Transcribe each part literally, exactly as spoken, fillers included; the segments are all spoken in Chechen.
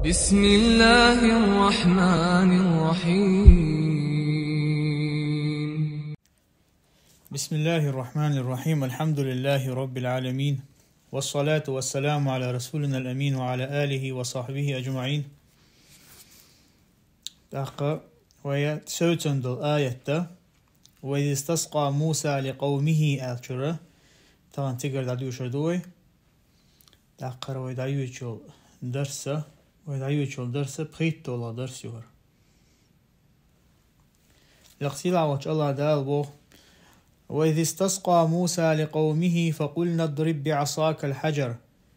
بسم الله الرحمن الرحيم. بسم الله الرحمن الرحيم. الحمد لله رب العالمين. والصلاة والسلام على رسولنا الأمين وعلى آله وصحبه أجمعين. ТӀаккха вай совцун долу аятта, «وإذ استسقى موسى لقومه» аьллачуьра, тахана цигара дӀадуьйцур ду вай. ТӀаккха вай дӀайоьдучу дарса, вай дӀайоьдучу дарса пхийтталгӀа дарс ю хӀара. Лекха сийлахь волчу АллахӀ Дала боху: «وإذ استسقى موسى لقومه فقلنا اضرب بعصاك الحجر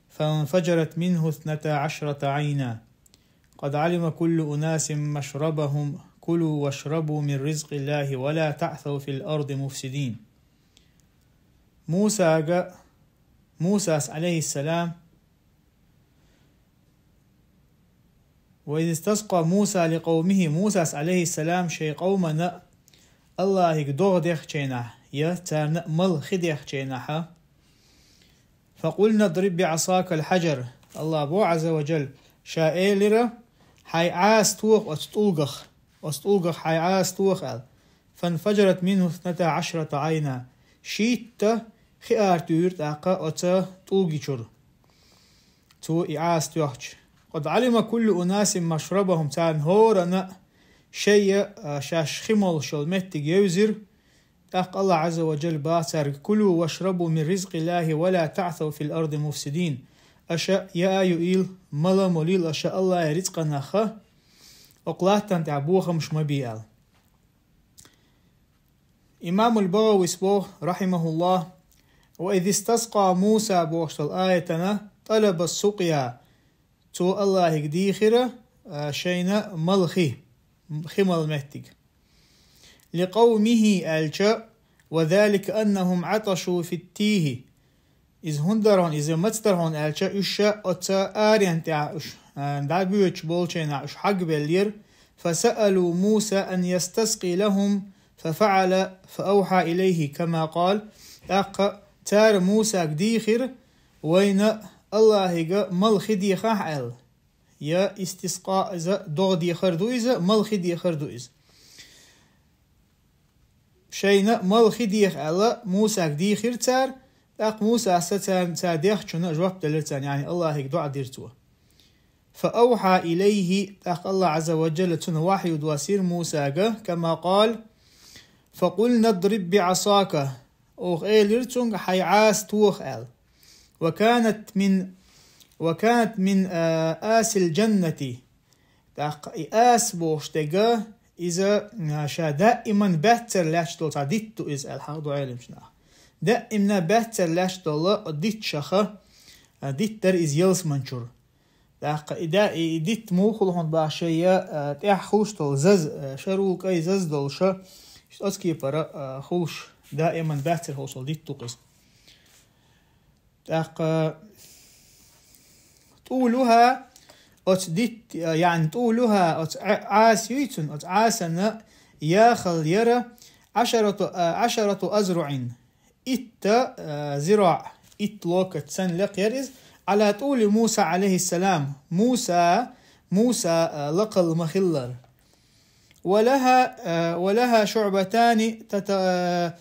فانفجرت منه اثنتا عشرة عينا قد علم كل أناس مشربهم كلوا واشربوا من رزق الله ولا تعثوا في الأرض مفسدين». Мусага, Мусас, Ӏалайхиссалам, «وإذ استسقى موسى لقومه», Мусас, Ӏалайхиссалам, шайн къомана АллахӀига догӀа дехчийнахь, я царна мала хи дехчийнахьа, «فقلنا اضرب بعصاك الحجر», АллахӀ боху, Ӏазза ва Джалла, Ша элира: «Хьайн Ӏаса тоха оцу тӀулгах, оцу тӀулгах хьайн Ӏаса тоха», аьлла. «فانفجرت منه اثنتا عشرة عينا». Шийтта хи ара туьйхира тӀаккха оцу тӀулгичуьра. Цо и Ӏаса тоьхча. «قد علم كل أناس مشربهم», царна хӀоранна шайн, а, шаьш хи молуш йолу меттиг евзира. ТӀаккха АллахӀ Ӏазза ва Джалла боху цаьрга: «كلوا واشربوا من رزق الله ولا تعثوا في الأرض مفسدين». Аша яа а юийла, мала а молийла аша АллахӀан рицкъанах, окху латтана тӀехь бохамаш ма бе аьлла. Имамул БагӀавис боху, рахьимахуллахӀ: «وإذ استسقى موسى» бохуш долу аятана «طلب السقيا», цо АллахӀига дийхира, а, шайна мала хи, хи мала меттиг. «لقومه» аьлча, «وذلك أنهم عطشوا في التيه». Иза хӀунда дара хьуна, иза маца дара хьуна аьлча, уьш ша оцу аренна тӀехь уьш, а, дӀабоьдуш болчу хенахь уьш хьагбеллера. «فسألوا موسى أن يستسقي لهم ففعل فأوحى إليه كما قال». ТӀаккха цара Мусага дийхира: «Вайна АллахӀига мала хи дехахьа», аьлла. Я истискъа иза догӀа дехар ду иза, мала хи дехар ду иза. Шайна мала хи деха аьлла, Мусага дийхира цара, тӀаккха Мусас царна, цара дехначунна жоп делира царна, яъни АллахӀига доӀа дира цо. «فأوحى إليه», тӀаккха АллахӀ Ӏазза ва Джалла цунна вахью доссийра Мусага, «كما قال», «فقلنا اضرب بعصاك», оха элира цуьнга: «Хьайн Ӏаса тоха», аьлла. «وكانت من، وكانت من، а, آسي الجنة». ТӀаккха и ас бохуш дерг, иза, а, ша даиман баьццара лаьтташ долу цхьа дитт ду иза аьлла хьахадо Ӏеламчу наха. Даимна баьццара лаьтташ долу дитташах, а, дитт дара иза ялсаманчуьра. ТӀаккха и да, и, и дитт муха хуьлу хьуна боху шайн, а, тӀехь хуьлуш долу заз, а, шарул кӀай заз долуш, оцу кепара, а, хуьлуш, даиман баьццара хуьлуш долу дитт ду иза. ТӀаккха тӀулухьа оцу дитт-, яъни тӀулухьа оцу Ӏа-, Ӏаса юй цуьнан, оцу Ӏасана яхалла яра Ӏашарату, а, Ӏашарату азруӀин, итт, а, зираӀ, итт локоть санна лекха яра иза, Ӏала тӀули Муса, Ӏалайхиссалам, Муса, Муса, а, лакхалла ма-хиллара. «ولها، а, ولها شعبتان تت-،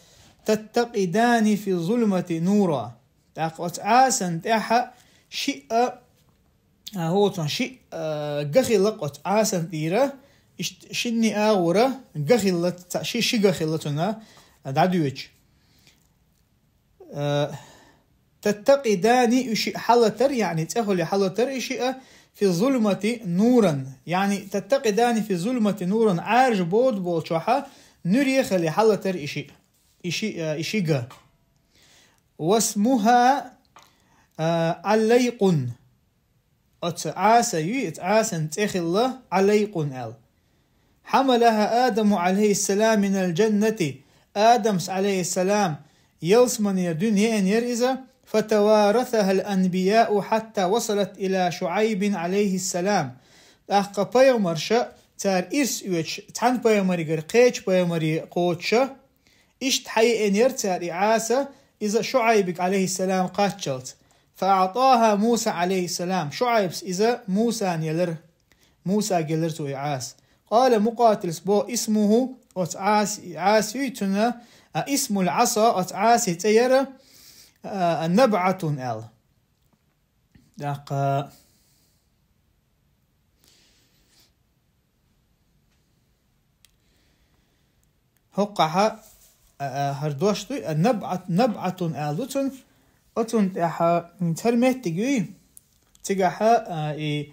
تتقدان في الظلمة نورا». ТӀаккха оцу Ӏасан тӀехьа шиъ, а, хӀоцун шиъ, а, ган хилла оцу Ӏасан тӀера, иштта шинне агӀора ган хилла, ца-, ши, ши ган хилла цунна дӀадоьдуш. А, «تتقدان», и шиъ хьалатар, яъни цӀе хуьлий хьалатар и шиъ, «في الظلمة نورا», яъни «تتقدان في الظلمة نورا», Ӏаьржа бода болчохьа нуьре хилий хьалатар и шиъ, и ши, а, и ши ган. «واسمها، а, عليق». Оцу Ӏаса юй, оцу Ӏасан цӀе хилла Ӏалайкъун аьлла. «حملها آدم عليه السلام من الجنة», Адамс, Ӏалайхиссалам, ялсаманера дуьйна еана яра иза, «فتوارثها الأنبياء حتى وصلت إلى شعيب عليه السلام». ТӀаккха пайхамарша цара ирс оьцуш, цхьана пайхамаригара кхечу пайхамаре кхочуша, иштта хьаеана яра цара и Ӏаса, иза ШуӀайбига, Ӏалайхиссалам, кхаччалц. «فأعطاها موسى عليه السلام», ШуӀайбс иза Мусана елира. Мусага элира цо и Ӏаса. قال مقاتل, боху, اسمه, оцу Ӏаса, Ӏаса юй цуьнан, а, اسم العصا, оцу Ӏаса цӀе яра, а, نبعة аьлла. ТӀаккха хӀокхахьа, а, а, хӀара дош дуй, а, نبعة, نبعة аьлла ду цунна. Оцунна тӀехьа, м, цхьа меттиг юй, цигахьа, а, и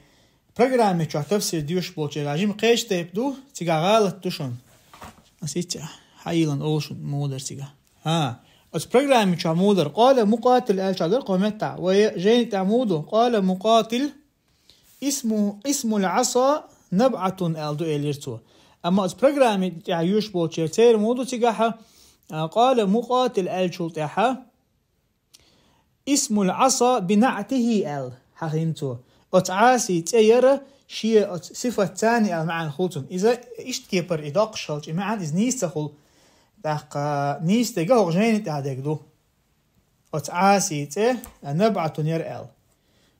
программи чохь тафсир доьшуш болчеран жима кхечу тайпа ду, цигахь гӀалат ду шуна. Ас итт хьайилан олу шуна муха дара цигахь. ХӀа, оцу программи чохь муха дара, قال مقاتل аьлча дара кхо меттахь. Вай жайна тӀехь муха ду? قال مقاتل اسم, اسم العصا نبعة аьлла ду, элира цо. Амма оцу программи тӀехь йоьшуш болчеран церан муха ду цигахьа, а, قال مقاتل аьллачул тӀаьхьа اسم العصا بنعته аьлла хьахийна цо. Оцу Ӏаса цӀе яра шен оцу сифатца аьлла маьӀна хуьлу цунна. Иза иштта кепара и доккхуш хилча, и маьӀна иза нийса ца хуьлу. ТӀаккха нийса дерг хӀокху жайна тӀехь дерг ду. Оцу Ӏаса цӀе نبعة яра аьлла.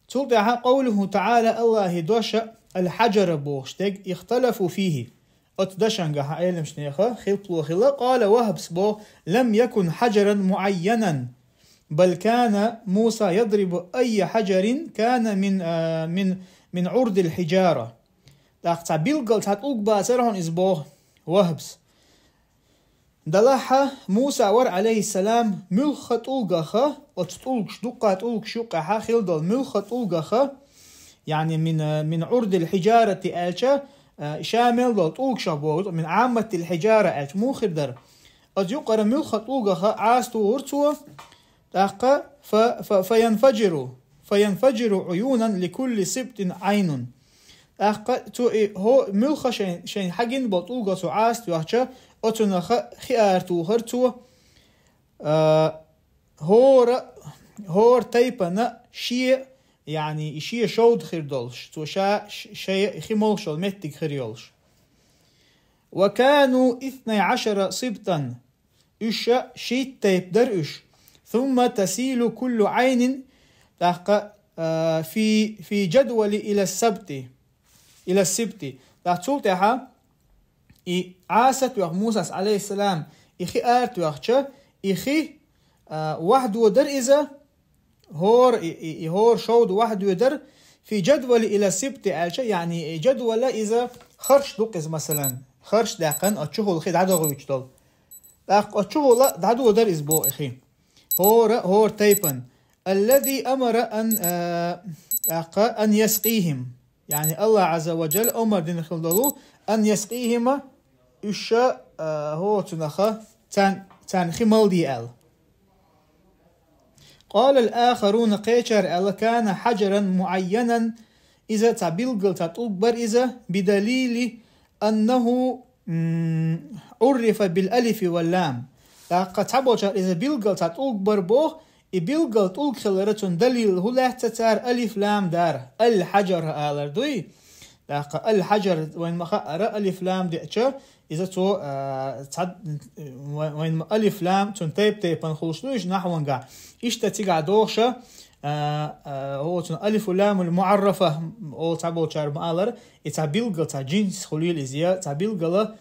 Цул тӀаьхьа قوله تعالى, АллахӀан дош, الحجر бохуш дерг, اختلفوا فيه. Оцу дашан гахьа Ӏеламчу нехан хилпало хилла, قال وهبس боху, لم يكن حجرا معينا، بل كان موسى يضرب أي حجر كان من, а, من, من عرض الحجارة. ТӀаккха цхьа билггал цхьа тӀулг бацара хьуна иза боху, вахабс. Делахь Муса вара, Ӏалайхиссалам, муьлхха тӀулгаха, оцу тӀулгаш, дуккха тӀулгаш юккъехьа хилла долу муьлхха тӀулгаха, яъни мин, мин Ӏурдил хьиджарати аьлча, а, ша мел долу тӀулгашах боху, мин Ӏамматил хьиджара аьлча муха хир дара? Оцу юккъара муьлхха тӀулгаха Ӏаса тухура цо, тӀаккха фа, фа, фаянфаджиру, фаянфаджиру Ӏуюнан ликулли сибтин Ӏайнун. ТӀаккха цо и хӀо-, муьлхха шайн, шайн хьагина болу тӀулга цо Ӏаса тоьхча, оцунах хи ара тухара цо, а, хӀора, хӀора тайпана шен, яъни и шен шовда хир долуш, цо ша, ш-, шайн хи молуш йолу меттиг хир йолуш. Ва кану итнай Ӏашара сибтан. Уьш шийтта тайпа дара уьш. Сумма тасилу куллу Ӏайнин, тӀаккха, а, фи, фи джадвали ила сабти, ила сибти. ТӀаккха цул тӀаьхьа и Ӏаса тоьхна Мусас, Ӏалайхиссалам, и хи ара тоьхча, и хи, а, вахьдо дара иза, хӀора, и, и, и хӀора шовда вахьдо дара, фи джадвали ила сибти аьлча, яъни и джадвала иза харш ду-кх иза, масалан, харш даьккхина, оцу чухула хи дӀадохуьйтуш долу. ТӀаккха оцу чухула дӀадо дара иза боху и хи. ХӀора, хӀора тайпан. Аллази амара ан, а, тӀаккха ан яскъийхим. Яъни АллахӀ Ӏазза ва Джалла омар дина хила долу, ан яскъийхима, уьш, а, хӀоцунаха, царна, царна хи малде аьлла. Къалал ахаруна, кхечара аьлла, кана хьаджаран муайянан, иза цхьа билггал цхьа тӀулг бара иза, бидалили аннаху, м, Ӏуррифа бил алифи вал лам. ТӀаккха цхьаболчара иза билггал цхьа тӀулг бара боху, и билггал тӀулг хилара цунна далил хӀун лаьцна цара алиф лам дара, ал-хьаджар алар дуй? ТӀаккха ал-хьаджар вайн ма хаъара, алиф лам деача, иза цо, а, цхьа, вайн, вайн ма алиф лам, цунна тайп-тайпана хуьлуш ду уьш нахьвангахь. Иштта цигахь дохуша, а, а, оцунна алифу ламул муаррафа, о, цхьаболчара ма алара, и цхьа билггал, цхьа джинс хуьлийла иза, я цхьа билггала,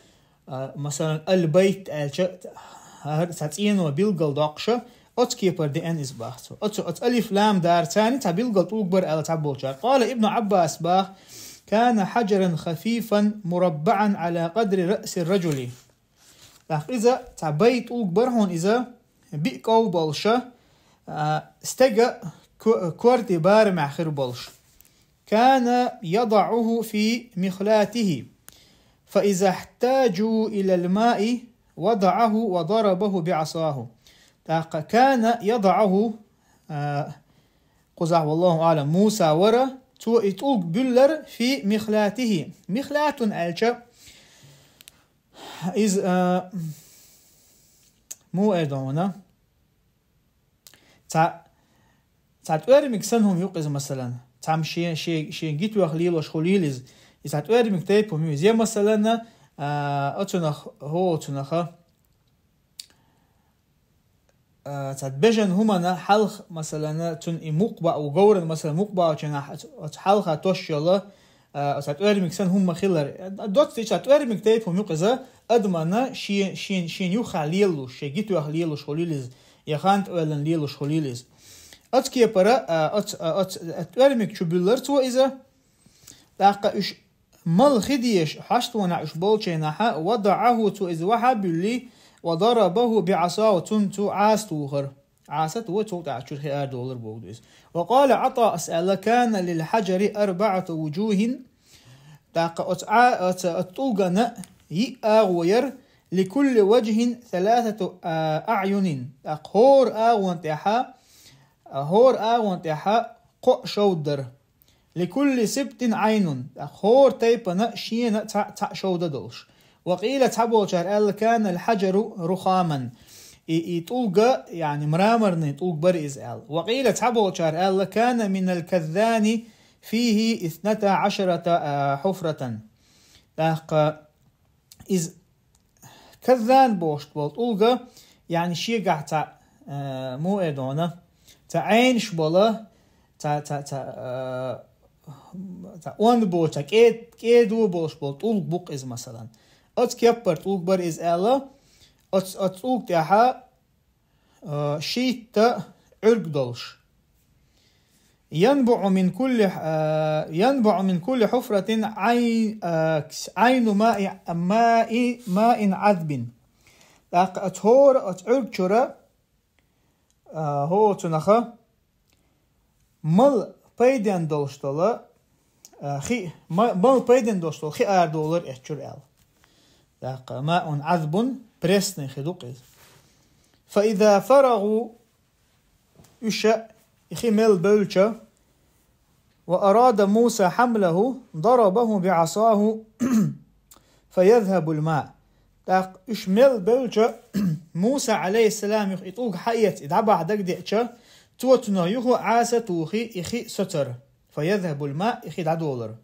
а, масалан, аль-байт аьлча, хӀара цхьа цӀено билггал доккхуша, оцу кепара деана иза баха цо. Оцу, оцу алиф лам дара царна цхьа билггал тӀулг бара аьлла цхьаболчара. Къала Ибну Ӏаббас баха, кана хьаджаран хафифан мураббаӀан Ӏала къадри раъси раджули. ТӀаккха иза цхьа бай тӀулг бара хьуна иза, биъ ков болуша, а, стеган ко-, корти барамехь хир болуш. كان يضعه في مخلاته، فإذا احتاجوا إلى الماء وضعه وضربه بعصاه. ТӀаккха كان يضعه, а, кхузахь, валлаху аълам, Муса вара, цо и тӀулг буьллара في مخلاته. Михлатун аьлча, иза, а, муха эр ду хьуна? Цхьа, цхьа тӀоьрмиг санна хӀума ю-кх иза, масалан. Цхьамма шен, шен, шен гитоьхна лелош хуьлийла иза. И цхьа тӀоьрмиг тайпа хӀума ю иза. Я, масалан, а, оцунах, хӀо оцунаха, а, цхьа бежан хӀумана хьалха, масалан, цунна и мукъ баа ву, говран, масалан, мукъ баачунахь оцу хьалха тосуш йолу, А, оцу тӀоьрмиг санна хӀума хилар. Доцца иштта тӀоьрмиг тайпа хӀума ю-кх иза, адамна шен, шен, шен юххехь лелалуш, шен гитоьхна лелалуш хуьлийла иза, я хантӀавоьллина лелалуш хуьлийла иза. Оцу кепара, а, оцу, а, оцу, а, тӀоьрмиг чу буьллура цо иза. ТӀаккха уьш мала хи дезаш, хьаштонахь уьш болчу хенахь, وضعه, цо иза вахьа а буьллий, وضربه بعصاه, цунна цо Ӏаса тухура. Ӏаса тухуш, цул тӀаьхьа чуьра хи арадолура бохург ду иза. وقال عطاء, ас аьлла: كان للحجر أربعة وجوه. ТӀаккха оцу Ӏа-, оцу, оцу тӀулгана йиъ агӀо яра, لكل وجه ثلاثة, а, أعين. ТӀаккха хӀора агӀон тӀехь, а, хӀора агӀон тӀехь кхоъ шовда дара. لكل سبط عين, тӀаккха хӀора тайпана шена цхьаъ, цхьаъ шовда долуш. وقيل, цхьаболчара аьлла: كان الحجر رخاما. И, и тӀулга, яъни мраморный тӀулг бара иза аьлла. وقيل, цхьаболчара аьлла: كان من الكذان فيه اثنتا عشرة, а, حفرة. ТӀаккха иза Каззан бохуш болу тӀулга, яъни шегахь цхьа, э, муха эр ду хьуна, цхьа Ӏенаш болу, цхьа, цхьа, цхьа, э, цхьа онда болу, цхьа кӀе-, кӀеда болуш болу тӀулг бу-кх иза, масалан. Оцу кеппара тӀулг бара иза аьлла, оцу, оцу тӀулга тӀехь, э, шийтта Ӏуьрг долуш. ينبع من كل، آه، ينبع من كل حفرة عين، آه، عين ماء، ماء، ماء عذب. ТӀаккха оцу хӀора, оцу Ӏуьрг чуьра, а, хӀора цунах мала пайденна долуш долу, а, хи, ма-, мала пайденна долуш долу хи арадолура оцу чуьра аьлла. ТӀаккха ماء عذب, пресный хи ду-кх иза. فإذا فرغوا, уьш и хи мел бевлча, وأراد موسى حمله ضربه بعصاه فيذهب الماء. ТӀаккха уьш мел бевлча, Муса, Ӏалайхиссалам, юха и тӀулг хьаэца, и дӀабахьа дагадеъча, цо цунах юха Ӏаса тухий, и хи соцура. فيذهب الماء, и хи дӀадолура.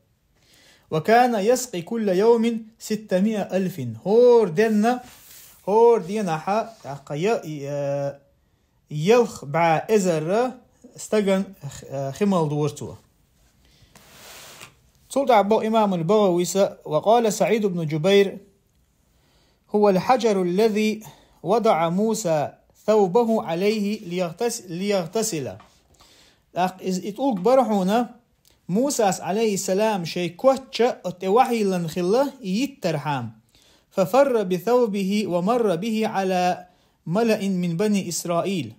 وكان يسقي كل يوم ستمائة ألف. ХӀора денна, хӀора денахьа, тӀаккха я, э, ялх бӀе эзарра стагана, э, хи малдора цо. Цул тӀаьхьа боху имамул БагӀавис: وقال سعيد بن جبير: هو الحجر الذي وضع موسى ثوبه عليه ليغتس-، ليغتسل. ТӀаккха иза и тӀулг бара хьуна, Мусас, Ӏалайхиссалам, шайн коч оцу тӀе вахьийлина хилла, и йиттархьама. ففر بثوبه ومر به على ملأ من بني إسرائيل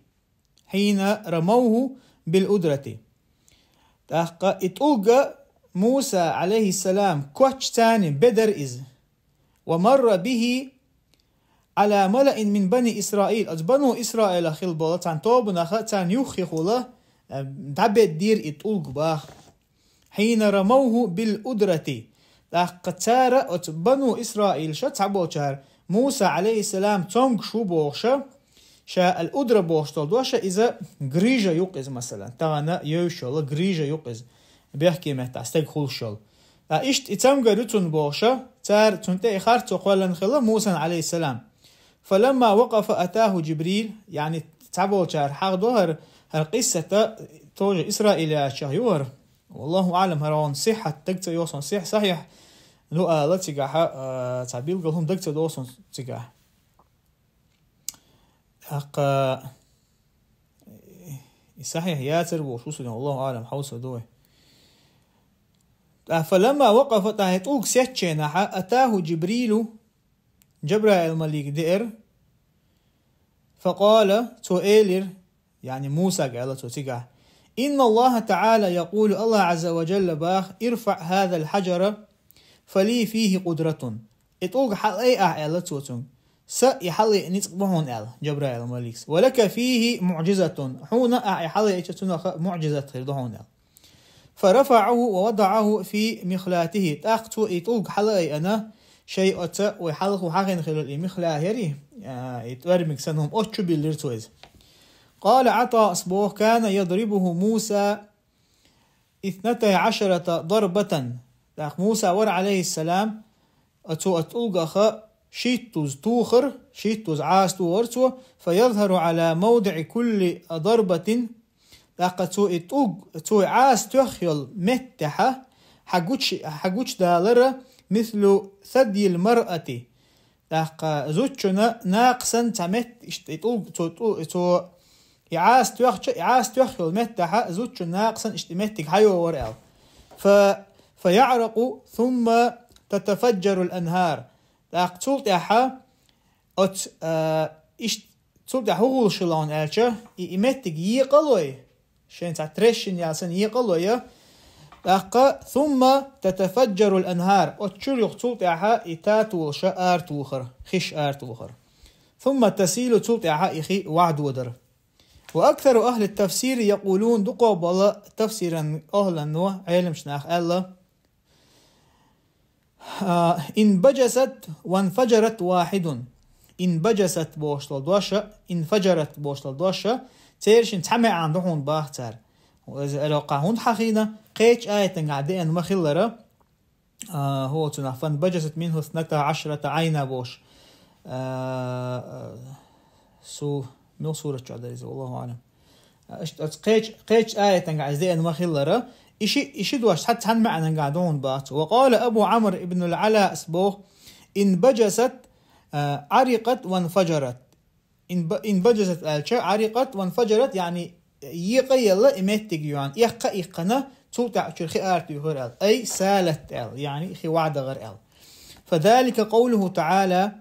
حين رموه بالأدرة. ТӀаккха и тӀулга Муса, Ӏалайхиссалам, коч царна бедара иза. ومر به على ملأ من بني إسرائيل. Оцу Бану Исраилах хилла болу цхьана тобанах царна юххехула, э, дӀабеддийра и тӀулг баха. حين رموه بالأدرة. ТӀаккха цара, оцу Бану Исраилаша цхьаболчара, Муса, Ӏалайхиссалам, цомгуш ву бохуша, ша ал-удра бохуш долу доша, иза грыжа ю-кх иза, масалан. Тахана йовзуш йолу грыжа ю-кх иза. Бехке меттахь стаг хуьлуш йолу. Ткъа иштта и цамгар ю цунна бохуша, цара цунна тӀе и харцо кхоьллина хилла Мусан, Ӏалайхиссалам. فلما وقف أتاه جبريل, яъни цхьаболчара хьахдо хӀара, хӀара къиссата, тоже Исраилиятчех ю хӀара. والله أعلم, хӀара хьуна сихьат даг ца йо суна, сих-, сахьихь ду ала цигахьа, а, цхьа билггал хӀума даг ца до суна цигахь. ТӀаккха и сахьихь яцара ву шуьсург, والله أعلم, хьовса ду вай. ТӀаккха فلما وقف, тӀаккха и тӀулг сецченахьа, أتاه جبريل, Джабраил-малик деара, فقال, цо элира, яъни Мусага аьлла цо цигахь: إن الله تعالى يقول, АллахӀ Ӏазза ва Джалла баха: ارفع هذا الحجر فلي فيه قدرة. И тӀулг хьалаайа ахь, аьлла цо цуьнга. Сан и хьалаайа ницкъ бу хьуна, аьлла Джабраил-маликас. ولك فيه معجزة. Хьуна ахь и хьалаайча цунах муӀжизат хир ду хьуна, аьлла. فرفعه ووضعه في مخلاته. ТӀаккха цо и тӀулг хьалаайана, шайн оцу вай хьалха хьахийна хилла и михлах яри, а, и тӀоьрмиг санна хӀума, оцу чу биллира цо иза. قال عطاء, боху: كان يضربه موسى اثنتي عشرة ضربة. ТӀаккха Муса вара, Ӏалайхиссалам, оцу, оцу тӀулгах шийттуза тухар, шийттуза Ӏаса тухар цо, فيظهر على موضع كل ضربة. ТӀаккха цо и тӀулг, цо и Ӏаса тоьхна йолу меттехьа, хьагуча, хьагучадалара, مثل ثدي المرأة. ТӀаккха зудчуна накъасан цхьа метта, иштта и тӀул-, цо тӀу-, цо и Ӏаса тоьхча, и Ӏаса тоьхна йолу меттахьа зудчун накъасан иштта и меттиг хьайогӀура аьлла. Фа-, فيعرق ثم تتفجر الأنهار. ТӀаккха цул тӀаьхьа оцу, а, иштта, цул тӀаьхьа хӀун гӀуллуш хилла хьуна аьлча, и, и меттиг екъалой, шен цхьа трещина ял санна екъалой, тӀаккха ثم تتفجر الأنهار, оцу чуьра юха цул тӀаьхьа и татолаша аратухар, хиш аратухар. ثم تسيل, цул тӀаьхьа и хи вахьдодар. وأكثر أهل التفسير يقولون, дукхах болу тафсиран охӀлано, Ӏеламчу наха аьлла, а, انبجست وانفجرت واحد. انبجست бохуш долу дош а, انفجرت бохуш долу дош а, церан шин цхьа маьӀна ду хьуна баха цара. Иза аьлла кху хӀунда хьахийна, кхечу аятангахь деана ма-хиллара, а, хӀо цунах, فانبجست منه اثنتا عشرة عينا бохуш. А, а, су-, мел сурат чохь дара иза, والله أعلم. Иштта оцу кхечу, кхечу аятангахь иза деана ма-хиллара, и ши, и ши дош цхьа-, цхьана маьӀнангахь ду хьуна баха цо. وقال أبو عمرو بن العلاء, ас боху, انبجست, а, عرقت وانفجرت. Инба-, انبجست аьлча, عرقت وانفجرت, яъни екъаелла и меттиг йоьхна, эккха а иккхина, цул тӀаьхьа чуьра хи аратуьйхира аьлла. أي سالت аьлла, яъни хи вахьдахара аьлла. فذلك قوله تعالى,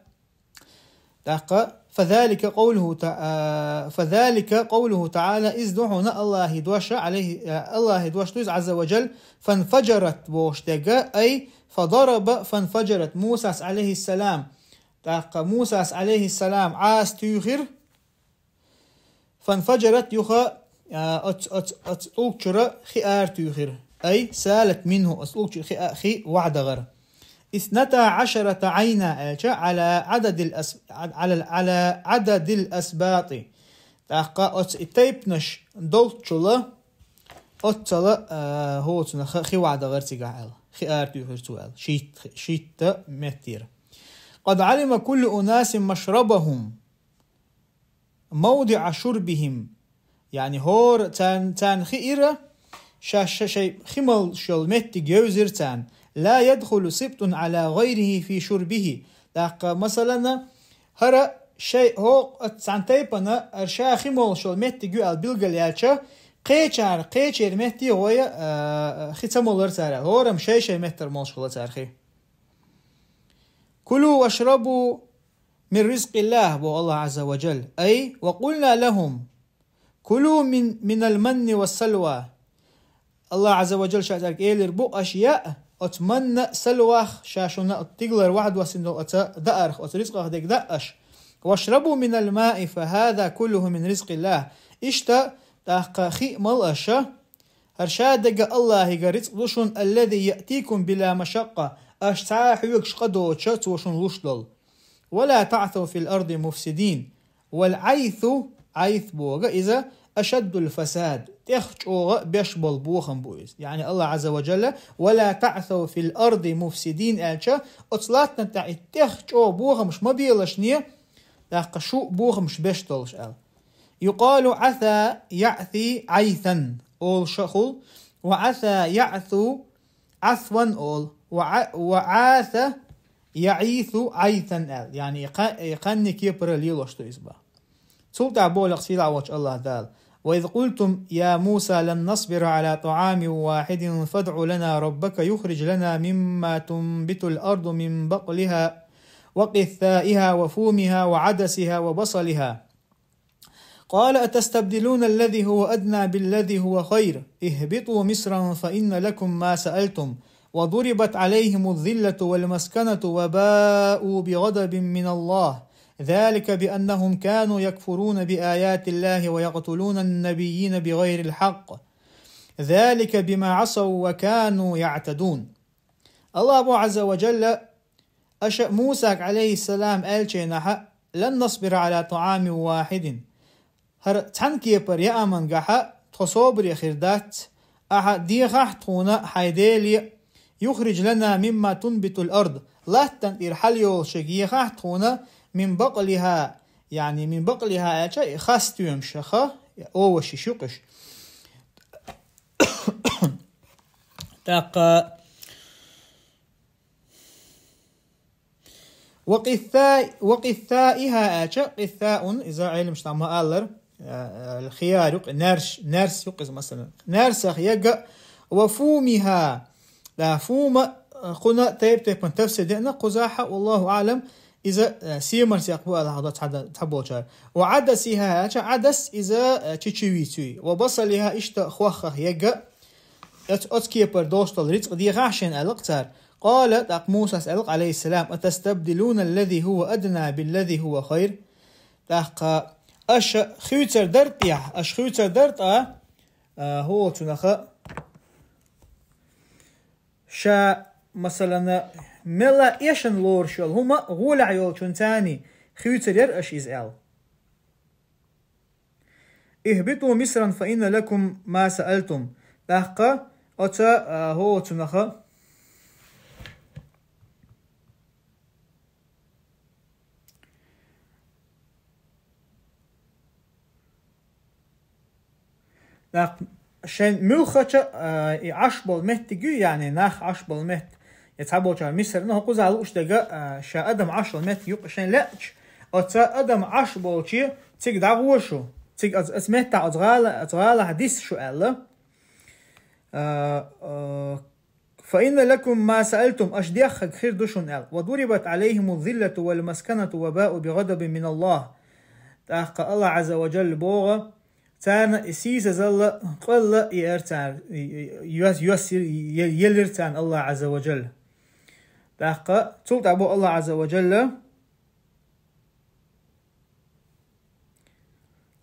тӀаккха, فذلك قوله تع-, а, فذلك قوله تعالى, иза ду хьуна АллахӀан дош, عليه, а, АллахӀан дош ду иза, عز وجل, فانفجرت бохуш дерг, أي فضرب فانفجرت, Мусас, عليه السلام. ТӀаккха Мусас, عليه السلام, Ӏаса туьйхира, فانفجرت, юха, а, оц, оц, оц тӀулг чуьра хи аратуьйхира. أي سالت منه, оц тӀулг чуьра хи а, хи вахьдахара. اثنتا عشرة عينا аьлча, على عدد الأس-, على, على عدد الأسباط. ТӀаккха оцу и тайпанаш долччула, оццала, а, хӀоцуна ха-, хи вахьдахара цигахь аьлла. Хи аратуьйхира цо аьлла. Шийтта, шийтта меттера. قد علم كل أناس مشربهم موضع شربهم. Яъни хӀора царна, царна хиира, ша-, ша-, шайн хи малаш йолу меттиг йевзира царна. لا يدخل سبط على غيره في شربه. ТӀаккха, масалана, хӀара шайн хӀокху цхьана тайпана, хӀара ша хи малаш йолу меттиг ю аьлла билгалъяьлча, кхечара, кхечеран метте гӀой, а, хи ца молура цара аьлла. ХӀорамма шай-шай меттара молуш хилла цара хи. كلوا واشربوا من رزق الله, боху АллахӀ عز وجل. أي وقلنا لهم كلوا من، من المن والسلوى. АллахӀ عز وجل ша цаьрга элира бу, аша яа оцу манна, салвах, ша шуна оцу тигалара вахьдоссина долу оцу даарх, оцу ризкъах дерг даа аша. واشربوا من الماء فهذا كله من رزق الله. Иштта, тӀаккха хи а мала аша, хӀара ша дерг АллахӀигара рицкъ ду шуна, الذي يأتيكم بلا مشقة, аша цхьа а хьоьгуш къа доцуша цо шуна луш долу. ولا تعثوا في الأرض مفسدين. والعيث, Ӏайс боху иза, أشد الفساد, тӀех чӀогӀа беш болу бохам бу иза. Яъни АллахӀ عز وجل, ولا تعثوا في الأرض مفسدين аьлча, оцу латтана тӀехь и тӀех чӀогӀа бохамаш ма белашне, тӀаккха шу бохамаш беш долуш аьлла. يقال عثا يعثي عيثا олуш а хуьлу, وعثا يعثو عثوا олу, وع-، وعاث يعيث عيثا аьлла. Яъни и кха-, и кхаьннийн кепара лелош ду иза боху. Цул тӀаьхьа боху сийлахь волчу АллахӀ Дала: وإذ قلتم يا موسى لن نصبر على طعام واحد فادع لنا ربك يخرج لنا مما تنبت الأرض من بقلها وقثائها وفومها وعدسها وبصلها. قال أتستبدلون الذي هو أدنى بالذي هو خير، اهبطوا مصرا فإن لكم ما سألتم، وضربت عليهم الذلة والمسكنة وباءوا بغضب من الله، ذلك بأنهم كانوا يكفرون بآيات الله ويقتلون النبيين بغير الحق، ذلك بما عصوا وكانوا يعتدون. АллахӀ боху عز وجل, аша Мусага, عليه السلام, аьллачу хенахь: لن نصبر على طعام واحد. ХӀара цхьана кепара яамангахь тхо собаре хир дац, ахьа дехахь тхуна хьайн Деле, يخرج لنا مما تنبت الأرض, латтана тӀера хьалайолуш ерг ехахь тхуна, من بقلها, яъни من بقلها аьлча, и хас стоьмаш, овощи ю-кх уьш. ТӀаккха وقثاء، وقثائها аьлча, къиссаун, иза Ӏилманчо ма-аллара, а, а, хияр юкъе, наьрс, наьрс юкъе иза, масала. Наьрсах яга, وفومها, да, фума, а, кхуна тайп-тайпана тафсир деана, кхузахьа, والله أعلم, иза, а, семарсех бу аьлла хьадо цхьа-, цхьаболчара. وعدسها аьлча, Ӏадас иза, а, чечевица юй. وبصلها, иштта хохах яга, оц-, оцу кепара долуш долу рицкъ дехахьа шайна аьлла-кх цара. قال, тӀаккха Мусас аьлла-кх, عليه السلام: أتستبدلون الذي هو أدنى بالذي هو خير؟ ТӀаккха аша хуьйцур дара тӀехь, аша хуьйцур дара тӀа, а, хӀоцунаха, ша, масалана, мелла эшна лоруш йолу хӀума гӀолехь йолчунца хуьйцур яра аша иза аьлла. اهبطوا مصرا فإن لكم ما سألتم. ТӀаккха оца, а, хӀоцунаха. ТӀаккха шайн муьлххача, а, и Ӏаш болу меттиг ю, яъни нах Ӏаш болу меттиг. Я цхьаболчара Мисарна хӀокхуза лууш дерг, а, ша адам Ӏаш болу меттиг юкъа шайн лаьача, оца адам Ӏаш болче цига дӀагӀо шу, цига оц-, оцу меттахь оцу гӀала-, оцу гӀалахь диса шу аьлла. А, а, فإن لكم ما سألتم, аша дехнарг хир ду шуна аьлла. وضربت عليهم الذلة والمسكنة وباءوا بغضب من الله. ТӀаккха Аллах Ӏазза ва Джалла боху, царна и сийсазалла, къоьлла и яра цара, и, и, йос-, йос-, е-, елира царна Аллах Ӏазза ва Джалла. ТӀаккха цул тӀаьхьа боху Аллах Ӏазза ва Джалла,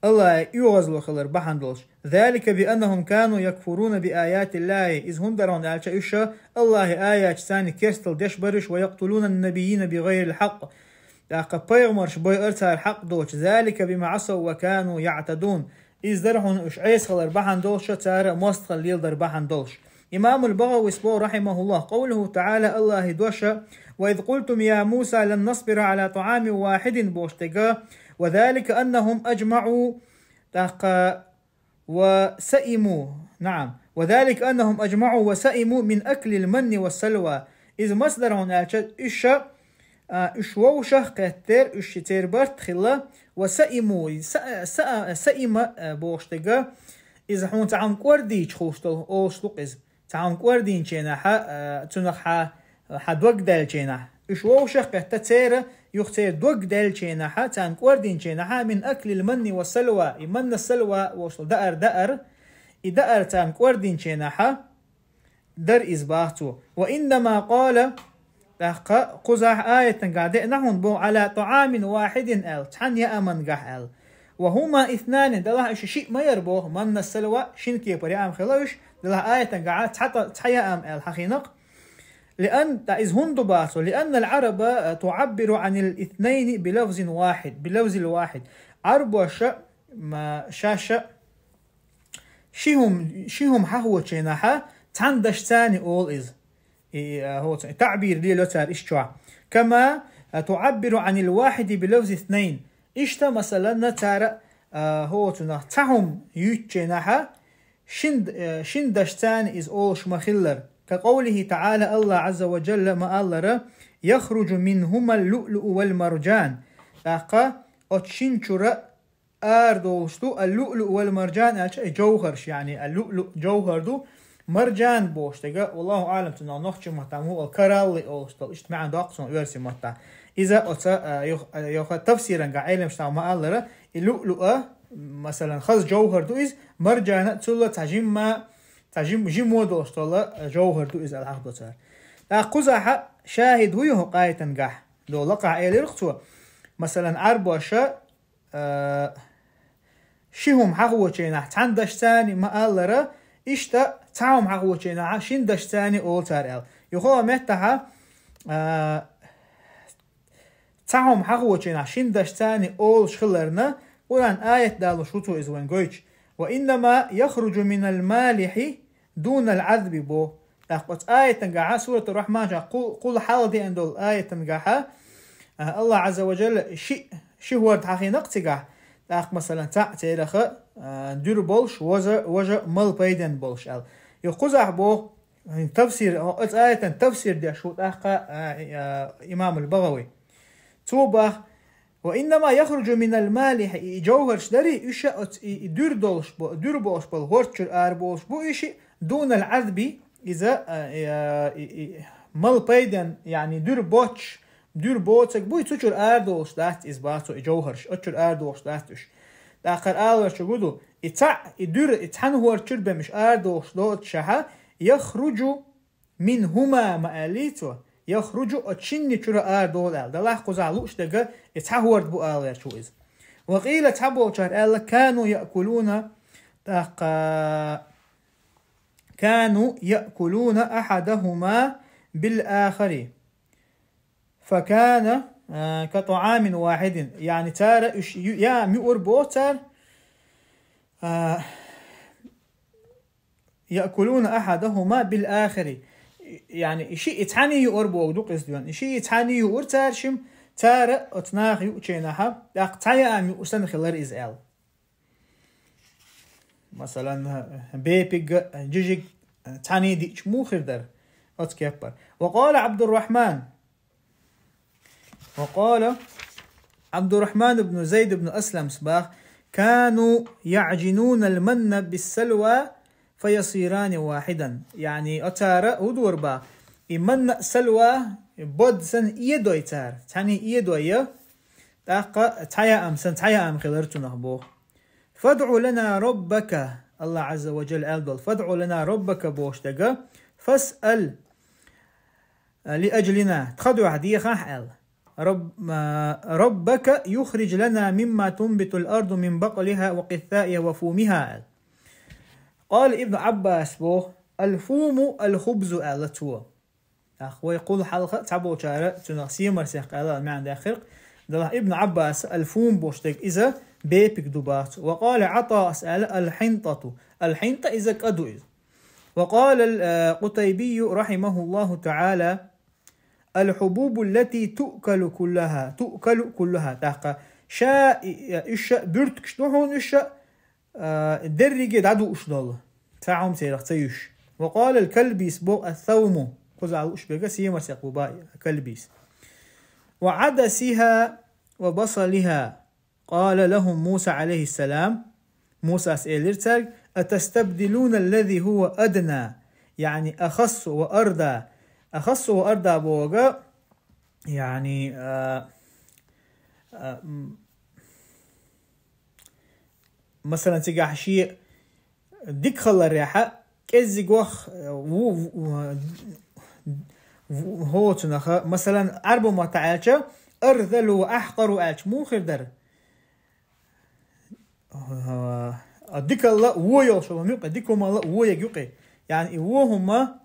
Аллахье оьгӀазло хилар бахьана долуш. ذلك بأنهم كانوا يكفرون بآيات الله. Иза хӀунда дара хьуна аьлча, уьш Аллахьан аяташца керстал деш бара уьш, ويقتلون النبيين بغير الحق. ТӀаккха пайхамарш бойура цара хьакъ доцуш. ذلك بما عصوا وكانوا يعتدون. Иза дара хьуна уьш Ӏеса хилар бахьана долуш, цара мостагӀалла леладар бахьана долуш. Имамул БагӀавис боху, рахьимахуллах, къовлуху таӀала, Аллахьан дош: وإذ قلتم يا موسى لن نصبر على طعام واحد бохуш дерг, وذلك أنهم أجمعوا, тӀаккха, وسئموا, نعم، وذلك أنهم أجمعوا وسئموا من أكل المن والسلوى. Иза маса дара хьуна аьлча, уьш, а, уьш вовшах кхеттера, уьш церан барт хилла, وسئموا, са-, са-, سئم, а, бохуш дерг, иза хьуна цхьа хӀума кӀордийча хуьлуш долу, олуш ду-кх иза. Цхьа хӀума кӀордийначу хенахь, а, цунах хьан, хьан дог даьллачу хенахь. Уьш вовшах а кхетта церан, юха церан дог даьллачу хенахь, царна кӀордийначу хенахь, من أكل المن والسلوى, и манна салва волуш долу даар даар, и даар царна кӀордийначу хенахь, дара иза боху цо. وإنما قال, тӀаккха кхузахь аятангахь деана хьуна боху, على طعام واحد аьлла, цхьана яамангахь аьлла. وهما اثنان, делахь уьш шиъ ма яра боху, манна салва, шина кепара яам хилла уьш, делахь аятангахь цхьа тӀа-, цхьа яам аьлла хьахийна-кх. لأن, тӀаккха иза хӀунда ду боху цо, لأن العرب تعبر عن الاثنين بلفظ واحد, بلفظ واحد. Ӏарбоша, ма, шаьш ши хӀума, ши хӀума хьахочу хенахь, цхьана дашца олу иза. И, а, хӀоца, и таъбир лело цара иштта чохь. كما تعبر عن الواحد بلفظ اثنين. Иштта, масалан, цара, а, хӀоцунах цхьа хӀума юьйцучу хенахь, шин, а, шин дашца иза олуш ма-хиллара. كقوله تعالى, Аллах Ӏазза ва Джалла ма-аллара: يخرج منهما اللؤلؤ والمرجان. ТӀаккха оцу шин чуьра арадолуш ду, اللؤلؤ والمرجان аьлча, и джовхарш, яъни, اللؤلؤ джовхар ду, марджан бохуш дерг, والله أعلم, цунах нохчийн маттахь муха олу, кораллы олуш долу, иштта маьӀна доккху суна оьрсийн маттахь. Иза оцу, а, юх-, а, юха тафсирангахь Ӏеламнаха ма-аллара, и луълуъа, масалан, хаза джовхар ду иза, марджана цул а цхьа жимма, цхьа жим-, жимо долуш долу, а, джовхар ду иза аьлла хьахдо цара. ТӀаккха кхузахь шахӀид хӀун ю хӀокху аятангахь? Долу лакхахь элира-кх цо, масалан, Ӏарбоша, а, ши хӀума хьахочу хенахь цхьана дашца ма-аллара, иштта цхьа хӀума хьахочу хенахь шин дашца олу цара аьлла. Юха меттахь, а, цхьа хӀума хьахочу хенахь шин дашца олуш хиларна, Къуръан аят далуш ву цо иза вайн гойтуш: وإنما يخرج من المالح دون العذب бо. ТӀаккха оцу аятангахьа, Суратур-Рахьман чохь кху-, кхул хьалха деана долу аятангахьа, а, Аллах Ӏазза ва Джалла ши, ши хӀорда хьахийна-кх цигахь. ТӀаккха, масалан, цхьаъ цераха, а, дуьра болуш, воза, важа мала пайденна болуш аьлла. Юха кхузахь боху, тафсир, оцу аятан тафсир деш ву тӀаккха, а, а, имамул БагӀави. Цо бах: «وإنما يخرج من المالح», и жовхӀарш дарий, уьш оц-, и, и дуьра долуш бо-, дуьра болуш болу хӀорд чуьра ара болуш бу уьш, «دون العذب», иза, а, и, а, и, и, мал пайден, яъни дуьра боцуш, дуьра боцург буй, цу чуьра ара долуш дац иза, бах цо, и жовхӀарш, оцу чуьра ара долуш дац уьш. ТӀаккха хӀара алаваьршиг хӀун ду, и цхьаъ, и дуьра, и цхьана хӀорд чуьра бен уьш ара долуш доцуш шаьхьа, «يخرج منهما», ма аьллий цо, «يخرج», оцу шинна чуьра ара долу аьлла. Делахь кхузахь лууш дерг и цхьа хӀорд бу, алаваьрш ву иза. «وقيل», цхьаболчара аьлла, «كانوا يأكلون», тӀаккха, «كانوا يأكلون أحدهما بالآخر فكان, а, كطعام واحد». Яъни цара уьш ю-, яам юур боху цара, а, «يأكلون أحدهما بالآخر». Яъни, и шиъ и цхьаьна юур боху ду къиза доьна. И шиъ и цхьаьна юур цара шим, цара оцу наха юучийнахьа, тӀаккха цхьа яам юур санна хилар иза аьлла. Масалан, бепиг а, жижиг а цхьаьна диъча муха хир дара оцу кеппара. «وقال عبد الرحمن». «وقال عبد الرحمن بن زيد بن أسلم», бах: «كانوا يعجنون المن بالسلوى فيصيران واحدا». Яъни, оцара хӀун дора, бах, и манна а, салва а, и бод санна эдой цара, цхьаьна эдой я, тӀаккха цхьа яам санна, цхьа яам хилар цунах боху. «فادع لنا ربك», АллахӀ Ӏазза ва Джалла аьлла долу, «فادع لنا ربك» бохуш дерг, «فاسأل لأجلنا», тхан дуьхьа дехахь аьлла. «رب، а, ربك يخرج لنا مما تنبت الأرض من بقلها وقثائها وفومها» аьлла. Къала Ибн Ӏаббас боху: «الفوم الخبز» аьлла цо. Ах, вай кхул хьалха цхьаболчара цунах семарсекх аьлла маьӀна даьккхира. Делахь Ибн Ӏаббас «الفوم» бохуш дерг иза бепиг ду бах цо. «وقال عطاء» аьлла: «الحنطة». Аль-хьинтӀа иза кӀа ду иза. «وقال ال-, а, القتيبي رحمه الله تعالى: «الحبوب التي تؤكل كلها، تؤكل كلها». ТӀаккха ша, и, и, уьш а буьртигаш ду хьуна уьш а, а, дерриге дӀадууш долу, цхьа хӀума церах ца юьш. «وقال الكلبيس» боху: «الثوم». Кхузахь лууш берг семарсекх бу бах Калбис. «وعدسها وبصلها». «قال لهم موسى عليه السلام», Мусас элира цаьрга: «أتستبدلون الذي هو أدنى», яъни «أخس وأردى». «أخس وأردى» боху, яъни, а, а, м, масалан, цигахь шен дика хиларехьа, кӀеззигох, ву-, ву-, ву-, хӀоцунаха, масалан, Ӏарбо маттахь аьлча, «أرذل وأحقر» аьлча, муха хир дара? А, дикалла а, вон йолуш хӀума юкъе, дика хӀумалла а, вон ерг юкъе. Яъни и вон хӀума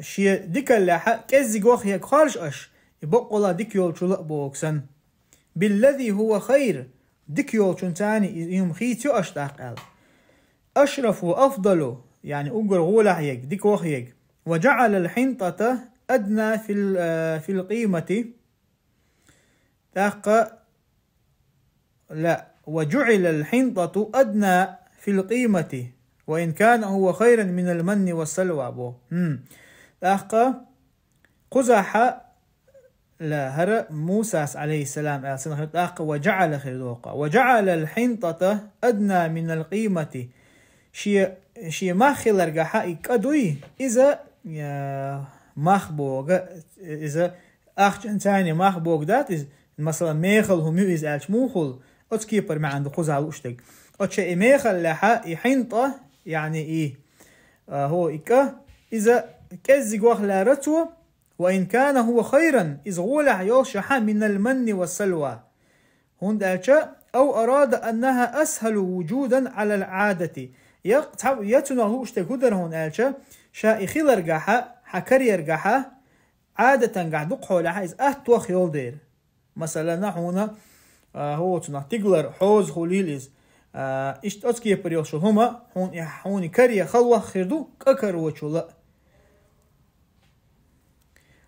шен дикаллехьа кӀеззигох ерг хоржу аша, и баккъалла дика йолчул а боху санна. «بالذي هو خير», дика йолчунца и, и хӀума хийцайо аша тӀаккха аьлла. «أشرف وأفضل», яъни уггар гӀолехь ерг, дика ваха ерг. «وجعل الحنطة أدنى في ال-, في القيمة». ТӀаккха, ла, «وجعل الحنطة أدنى في القيمة وإن كان هو خيرا من المن والسلوى» бо. ХӀм. ТӀаккха кхузахьа, ла, хӀара Мусас, Ӏалайхиссалам, аьлла санна хир, тӀаккха «وجعل» хир доккха. «وجعل الحنطة أدنى من القيمة». Шен, шен мах хиларгахьа и кӀа дуй, иза, я, мах бога, иза ахчанца мах бога дац иза, масалан, мехала хӀума ю иза аьлча мухула, оцу кепара маьӀна ду кхузахь лууш дерг. Оцу и мехаллехьа, и хьинтӀа, яъни и, а, хӀо, и кӀа, иза кӀеззигох лаьара цо, «وإن كان هو خيرا», иза гӀолехь йолуш яхьа, «من المن والسلوى». ХӀунда аьлча, «أو أراد أنها أسهل وجودا على العادة». Я, цхьа-, я цунах лууш дерг хӀун дара хьуна аьлча, ша и хиларгахьа, хьан карьергахьа, Ӏадатангахь дукхахьолехьа иза аттох йолу дера. Масалана, хьуна, а, хӀоцунах тиглар хьоза хуьлийла иза. А, иштта оцу кепара йолуш хӀума, хьуна и, хьуна и каре халвах хир ду, кӀа карочула а.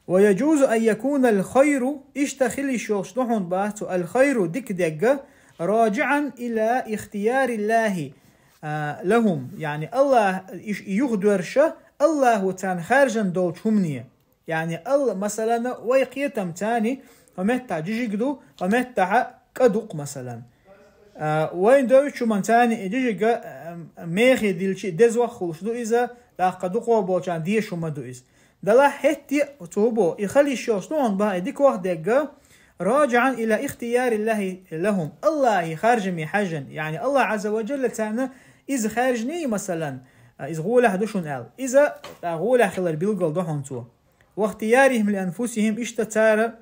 «ويجوز أن يكون الخير», иштта хила йиш йолуш ду хьуна бах цо, «الخير», дика дерг, «راجعا إلى اختيار الله, а, لهم», яъни АллахӀ, иш-, юхадоьрша АллахӀо царна хаьржина долчу хӀумане. Яъни Алла-, масалана, вай кхетамца, Ва меттахь жижиг ду, ва меттахь кӀа ду-кх, масалан. А, вайн девзачу хӀуман царна и жижиг, а, мехе дилчи дезох хуьлуш ду иза, тӀаккха дукхох болчарна дезаш хӀума ду иза. Делахь хӀетте а цо боху, и хила йиш йолуш ду хьуна боху, и дикох дегга, راجعا إلى اختيار الله لهم. АллахӀан харжаме хьаьжжина, яъни АллахӀ Ӏазза ва Джалла царна иза хаьржиний, масалан, а, иза гӀолехь ду шуна аьлла. Иза, а, гӀолехь хилар билгал до хьуна цо. واختيارهم لأنفسهم, иштта цара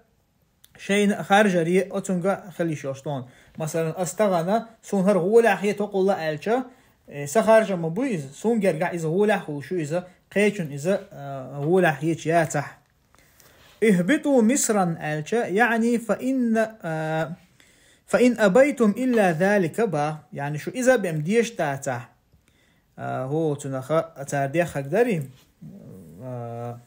шайна харжаре оцунга хила йиш йолуш ду хьуна. Масалан, ас тахана, суна хӀара гӀолехь хета хӀокхул аьлча, э, сан харжам ма буй иза, суна гергахь иза гӀолехь хуьлуш ю иза, кхечунна иза, э, гӀолехь хеташ яцахь. اهبطوا مصرا аьлча, яъни, فإن, э, فإن أبيتم إلا ذلك боху, яъни шу иза бен дезаш дацахь. А, хӀу, цунах цара деххаг дарий? А,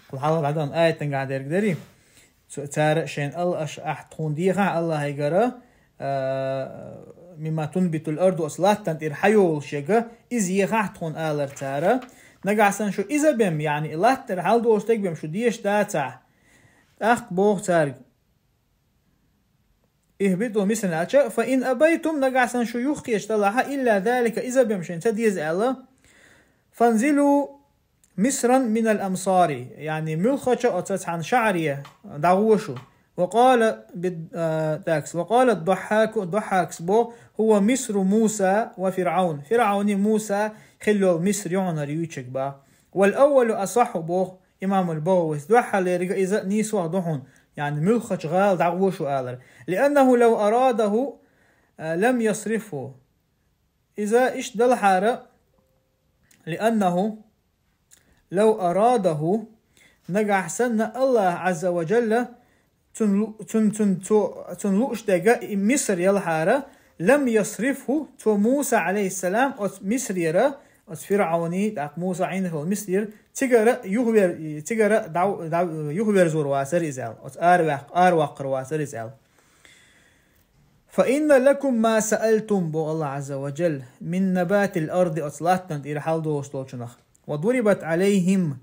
кху хьалха дӀадахана аятангахь дерг дарий? Цу-, цара шайна ала аша ахь тхуна дехахь АллахӀигара, а, مما تنبت الأرض, оцу латтана тӀера хьайолуш ерг, иза ехахь тхуна алар цара. Нагахь санна шу иза бен, яъни и латта тӀера хьалдолуш дерг бен шу дезаш дацахь, тӀаккха боху цаьрга: اهبطوا مصرا аьлча, فإن أبيتم, нагахь санна шу юххеташ далахь, إلا ذلك, иза бен шайна ца деза аьлла, فانزلوا مصرا من الأمصار, яъни муьлххачу оцу цхьана шахьаре дӀагӀо шу. وقال بد-, а, такс, وقال الضحاك, Дохьакс боху: هو مصر موسى وفرعون. ФирӀауни Муса хилла йолу Миср ю хьуна хӀара юьйцург боху. والأول أصح боху имамул БагӀавис, дуьххьарлерга иза нийсо ду хьуна, яъни муьлххачу гӀала дӀагӀо шу алар. لأنه لو أراده, а, لم يصرفه. Иза иштта далахьара, لأنه لو أراده, нагахь санна АллахӀ Ӏазза ва Джалла цунна лу-, цунна, цунна, цо, цунна лууш дерг и Миср ялахьара, لم يصرفه, цо Муса, عليه السلام, оцу Мисрера, оцу ФирӀауни, тӀаккха Муса Ӏийна хилла Мисрера, цигара юхавер-, цигара дӀа-, дӀа-, юхаверзор вацара иза аьлла, оцу араваккх-, араваккхар вацара иза аьлла. فإن لكم ما سألتم, боху АллахӀ Ӏазза ва Джалла, من نبات الأرض, оцу латтана тӀера хьалдолуш долчунах. وضربت عليهم,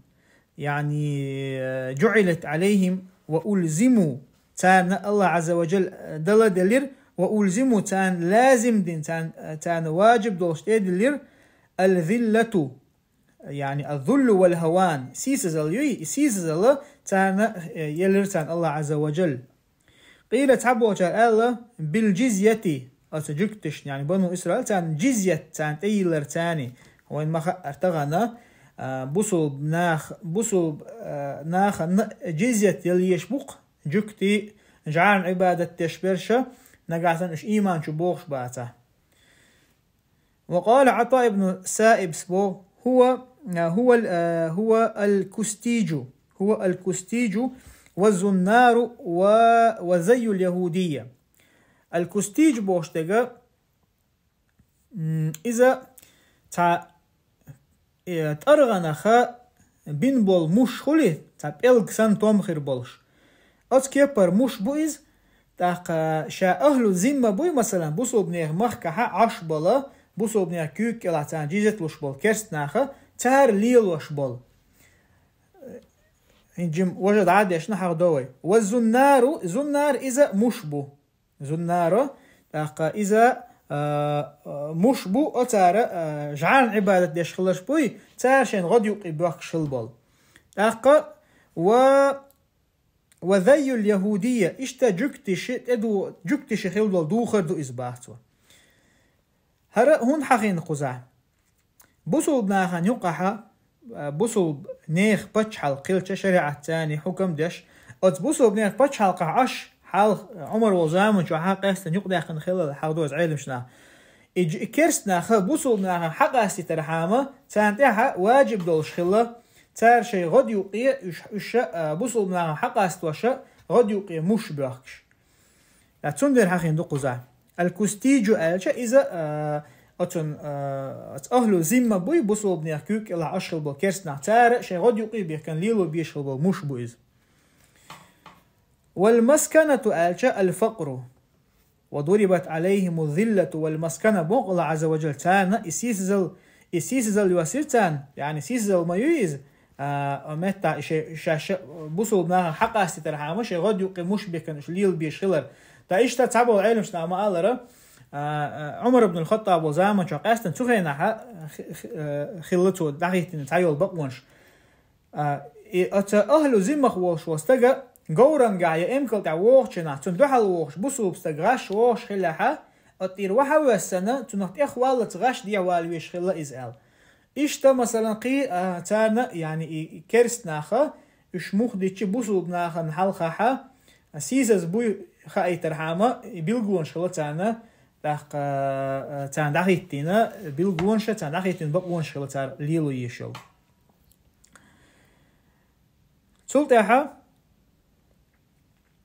яъни, جعلت عليهم, وألزموا, царна АллахӀ Ӏазза ва Джалла дала делира, وألزموا, царна лазим дина, царна, царна ваджиб долуш тӀедиллира, الذلة, яъни الذل والهوان, сийсазалла юй, и сийсазалла царна, э, елира царна АллахӀ Ӏазза ва Джалла. قيل, цхьаболчара аьлла, بالجزية, оцу жуьгташна, яъни Бану Исраил, царна джизйат, царна тӀейиллар царна. Вайн ма хаьара тахана, а, бусулба нах-, бусулба, а, нахана джизйат яла езаш бу-кх, жуьгтий, жӀарна Ӏибадат деш берш, нагахь санна уьш ийман чу богӀуш бацахь. وقال عطاء بن السائب боху: هو, هو ال-, هو الكستيج, هو الكستيج والزنار و-, وزي اليهودية. Аль-Кустиж бохуш дерг, м, иза цхьа, э, тӀаргӀанах бина болу муш хуьлий, цхьа пӀелг санна том хир болуш. Оцу кепара муш бу иза, тӀаккха ша ахьлу зимма буй, масалан, бусулбанех махкахьа Ӏаш болу, бусулбанех куьйга кӀелахь царна джизйат луш болу керст наха, цара лелош болу. ХӀинца жима важа дӀа а дешна хьахдо вай. Ва зуннару, зуннар иза муш бу. Зуннаро, тӀаккха иза, а, а, муш бу, оцара, а, жӀарна Ӏибадат деш хиларш буй, цара шайн гӀод юккъе боьхкуш хила болу. ТӀаккха ва, ва зайюл яхудийя, иштта жуьгтиши тӀеду-, жуьгтиши хила долу духар ду иза, баха цо. ХӀара хӀунда хьахийна кхузахь? Бусулба нахана юкъахьа, а, бусулба нехан пачхьалкх хилча, шариӀат царний хьукам деш, оцу бусулба нехан пачхьалкхахь Ӏаш, хьалха Ӏумар волу заман чохь хьан къаьстина юкъадаьккхина хилла хьахдоза Ӏеламчу наха. И дж-, и керст наха бусулба нахана хьакъастийтархьама, царна тӀехьа ваджиб долуш хилла, цара шайн гӀод юккъе, уьш, уьш, а, бусулба нахана хьакъастоша гӀод юккъе муш боьхкуш. Ткъа цундела хьахийна ду кхузахь. Аль-Кустиджу аьлча, иза, а, оцун, а, оцу ахьлу зимма буй, бусулбанех куьг кӀелахь Ӏаш хила болу керст нах. Цара шайн гӀод юккъе бехкан лело беш хила болу муш бу иза. Валь-масканату аьлча, аль-факъру. Ва дурибат алейхиму зиллату валь-маскана, боху Аллах Азза ва Джалла. Царна и сийсазал, И сийсазал йоссийра царна, яъни сийсазал ма ю иза, а, а метта шоай, шоаш бусулба нахах хьакъастийтархьама, шоай гӀод юкъе мушбикан уж лелабеш хилар. Ткъа иштта цхьаболча Ӏеламнаха ма-аллара, а, а, Ӏумар ибн аль-Хаттаб волча заман чухь къаьстина цу хенахь хи-, хи-, а, хилла цо дӀахӀиттийна цхьайола бакъонаш. А, и оцу ахӀлу зиммах волуш волу стага говрангахь я эмкал тӀехь вогӀучу хенахь, цунна дуьхьал вогӀуш бусулба стаг гӀаш вогӀуш хиллехьа, оцу тӀера вахьа а воьссина, цунах тӀехваллалц гӀаш дехьавала везаш хилла иза аьлла. Иштта, масалан, кхин а, царна, яъни и керста наха, уьш муха дичи бусулба нахана хьалхахьа, сийсаз буй хаийтархьама, и билгалонаш хилла царна, тӀаккха, а, царна дӀахӀиттийна, билгалонаш а царна дӀахӀиттийна бакъонаш хилла цара лело езаш йолу. Цул тӀаьхьа,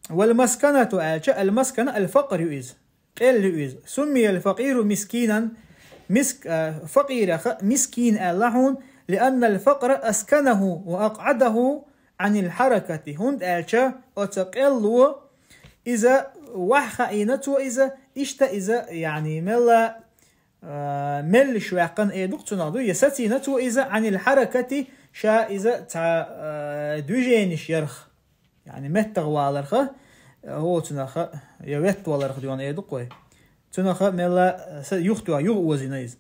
валмасканату аьлча, алмаскана алфакър ю иза. Къел ю иза. Суммиял факъиру мискинан, миск-, а, факъираха мискин аьлла хьуна, лианнал факъра асканаху ва акъъадаху Ӏанил хьаракати. ХӀунда аьлча оцу къелло иза вахьа хаийна цо иза, иштта иза, яъни, мелла а, меллиш ваьккхина э ду-кх цунах ду, я сацийна цо иза Ӏанил хьаракати, ша иза цхьа, а, движениш ярх, яъни меттах валарха, а, хӀо цунаха, я веттаваларх дуьйна э ду-кх вай. Цунаха мелла, а, са юхтоьхна, юха озийна иза.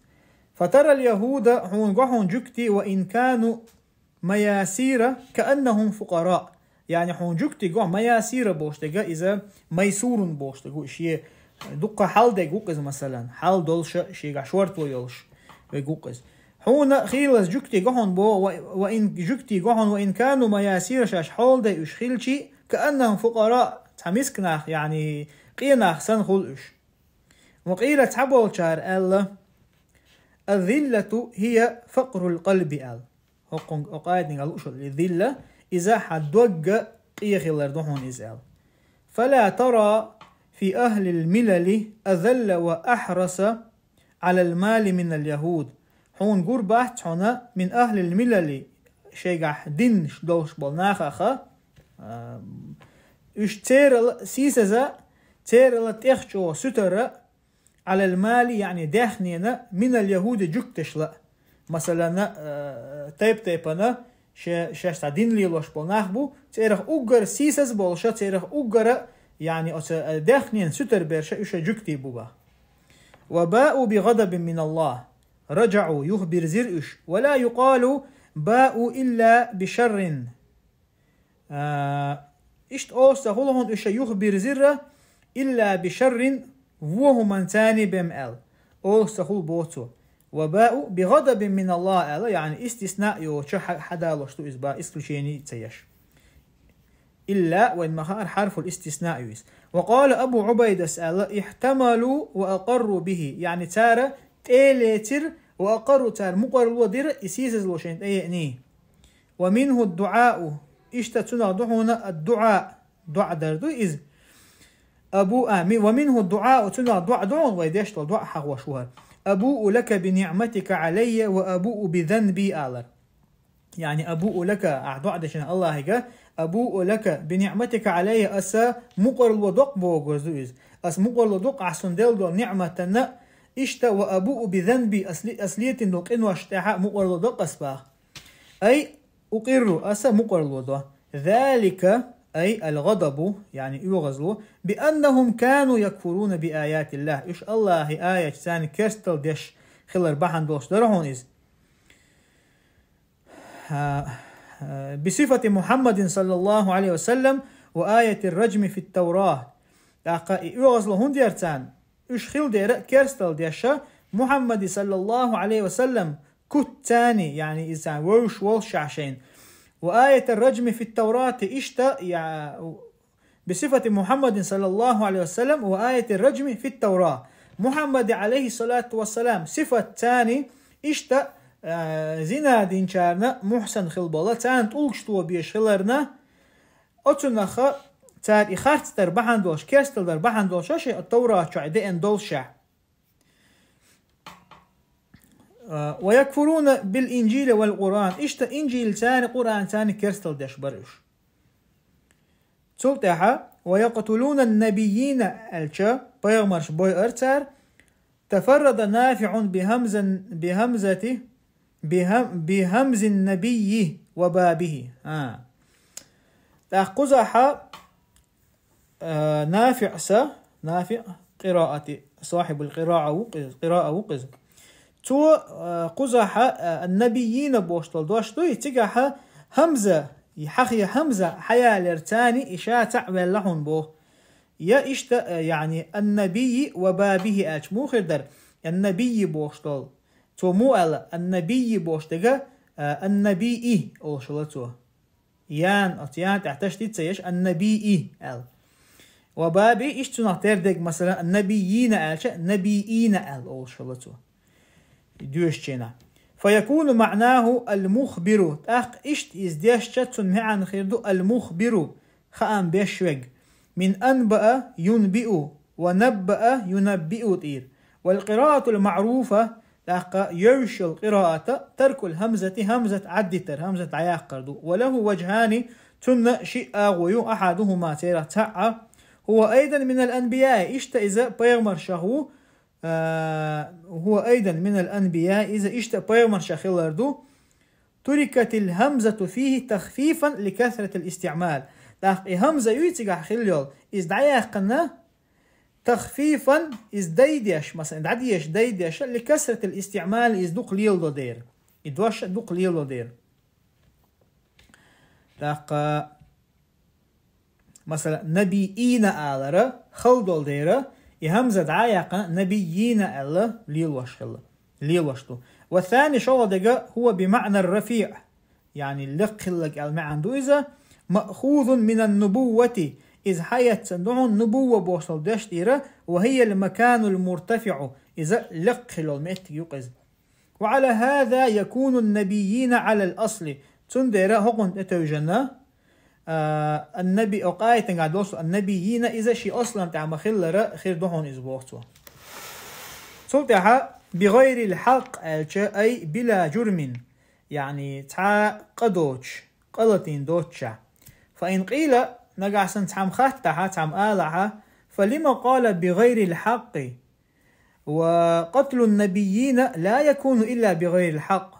Фатарал яхӀуда хьуна го хьуна жуьгти ва ин кану маясира кааннахум фукъара. Яъни хьуна жуьгти го, маясира бохуш дерг иза, майсурун бохуш дерг ву, шен дуккха хьал дерг ву-кх иза, масалан, хьал долуша шегахь шорто йолуш верг ву-кх иза. Хьуна хийлаза жуьгти го хьуна бо, ва, ва ин жуьгти го хьуна, ва ин кану маясира шаьш хьолдай уьш хилчи, кааннахум фукъара, цхьа миска нах, яъни къен нах санна хуьлу уьш. Ва къийла цхьаболчара аьлла, «Аззиллату хия факърул къалби», аьлла. ХӀокхунга, хӀокху аятниг а луъуш валли, зилла, иза хьан догга къе хилар ду хьуна иза аьлла. «Фала тара фи ахлил милали азалла ва ахьраса Ӏалал мали минал яхӀуд». Хьуна гур бац хьуна мин ахлил милали, шайгахь динаш долуш болу нахаха, а, уьш церала сийсаза, церала тӀех чӀогӀа суьтара, Ӏалал мали, яъни даьхнина, минал яхӀуди жуьгташла. Масалана, а, тайп-тайпана ше-, шаьш цхьа дин лелош болу нах бу, церах уггар сийсаз болуша, церах уггара, яъни оцу, а, даьхнина суьтар берша уьша жуьгти бу бах. «Ва баъу би гъадабин миналлах». РаджаӀу, юхабирзира уьш. «Ва ла юкъалу баъу илла би шаррин». А, иштта олуш ца хуьлу хьуна уьш юхабирзира, илла би шаррин, вон хӀуманца бен аьлла. Олуш ца хуьлу боху цо. «Ва баъу би гъадабин миналлах», аьлла, яъни истисна йоцуша хьа-, хьадалош ду иза бах, исключение ца еш. Илла, вайн ма-хаъара, хьарфул истисна ю иза. Ва къала Абу Ӏубайдас аьлла, «Ихтамалу ва акъарру бихи», яъни цара тӀе а лецира, ва акъарру, цара мукъарло дира, и сийсазло шайна тӀееъний. «Ва минху дуӀау», иштта цунах ду хьуна ад-дуӀа, дуӀа дар ду иза. Абу, а, ми-, «Ва минху дуӀау», цунах дуӀа ду хьуна, вай деш долу дуӀа хьахош ву хӀара. «Абуу лака би ниӀматика Ӏалайя ва абуу би занби», алар. Яъни, «Абуу лака», ахь дуӀа дешна Аллахьига, «Абуу лака би ниӀматика Ӏалайя», аса мукъарло докъ бохург ду иза. Ас мукъарло докъ ахь суна делла долу ниӀматана, иштта, «ва абуу би занби», ас ле-, ас летийна долу къинош тӀехь мукъарло докъ ас бах. «Ай укъирру», аса мукъарло до. «Залика», ай ал-гъадабу, яъни оьгӀазло, «би аннахум кану якфуруна би аятиллах». Уьш Аллахьи аяташ царна керстал деш хилар бахьана долуш дара хьуна иза. А, а, «би сифати Мухаммадин саллаллаху Ӏалайхи ва саллам ва аятир раджми фит Таврат». ТӀаккха и оьгӀазло хӀунда яра царна? Уьш хилла дера керстал деша Мухаммади саллаллаху Ӏалайхи ва саллам куц царна, яъни иза царна вевзаш волуш шаьш шайна. «Ва аятир раджми фит Таврати», иштта, я, «би сифати Мухаммадин саллаллаху Ӏалайхи ва саллам ва аятир раджми фит Таврат». Мухаммади, Ӏалайхи салату ва салам, сифат царна, иштта, а, зина динчарна мухьсан хила бола, царна тӀулгаш тобеш хиларна, оцунаха цара и харц дар бахьана долуш, керстал дар бахьана долуш, шайн Таврат чохь деана долуш. А, «ва якфуруна бил инжили вал Къуръан». Иштта Инжил царна, Къуръан царна керстал деш бара уьш. Цул тӀаьхьа, «ва якътулуна набиййина» аьлча, пайхамарш бойура цара, «тафаррада НафиӀун би хӀамзан-, би хӀамзати بهم-، بهمز النبي وبابه. А. ТӀаккха кхузахьа, а, НафиӀ са, НафиӀ къираати, сахьибул къираӀа ву кхиз-, къираӀа ву кхиз. Цо, а, кхузахьа, а, «النبيين» бохуш долу дош дуй, цигахьа хьамза, хьахе хьамза хьаялар царни и ша цхьаъ ваьлла хьуна боху. Я иштта, а, яъни, «النبي وبابه» аьлча муха хир дара? «النبي» бохуш долу. Цо муха аьлла, «النبي» бохуш дерг, а, «النبي» олуш хилла цо. Ян, оцу ян тӀехь ташдид ца еш, «النبي» аьлла. «وبابه» иштта цунах тера дерг, масала, «النبيين» аьлча, «نبيين» аьлла олуш хилла цо. Доьшучу хенахь. فيكون معناه المخبر. ТӀаккха иштта иза дешча, цуьнан маьӀна хир ду المخبر, хаам беш верг. من أنبأ ينبئ ونبأ ينبئ тӀера. والقراءة المعروفة, тӀаккха йовзаш йолу къираат, ترك الهمزة, хьамзат Ӏаддитар, хьамзат дӀаяккхар ду. وله وجهان, цунна шиъ агӀо ю, أحدهما, церах цхьаъ, هو أيضا من الأنبياء, иштта иза пайхамаршах ву, а, هو أيضا من الأنبياء, иза иштта пайхамаршах хилар ду, تركت الهمزة فيه تخفيفا لكثرة الاستعمال. ТӀаккха и хьамза юй цигахь хилла йолу, иза дӀаяьккхина, تخفيفا, иза дайдеш, масала, дӀадеша дайдеш, لكثرة الاستعمال, иза дукха леладо дера. И дош дукха леладо дера. ТӀаккха, масала, «نبيين» алара хала долу дера, и хьамза дӀа а яьккхина, «نبيين» аьлла лелош хилла. Лелош ду. والثاني, шолгӀа дерг, هو بمعنى الرفيع, яъни лекха хилларг аьлла маьӀна ду иза, مأخوذ من النبوة, иза хьаэцна ду хьуна нубувва бохуш долу дош тӀера, وهي المكان المرتفع, иза лекха хилла йолу меттиг ю-кх иза. وعلى هذا يكون النبيين على الأصل. Цундела хӀокхунна тӀетевжина, а, аннаби-, хӀокху аятангахь долуш ду аннабиййина, иза шен аслан тӀехь ма-хиллара хир ду хьуна иза, боху цо. Цул тӀаьхьа بغير الحق аьлча, أي بلا جرم, яъни цхьа къа доцуш, къа латийна доцуш. فإن قيل, нагахь санна цхьамма хаттахьа, цхьамма алахьа, فلم قال بغير الحق؟ وقتل النبيين لا يكون إلا بغير الحق.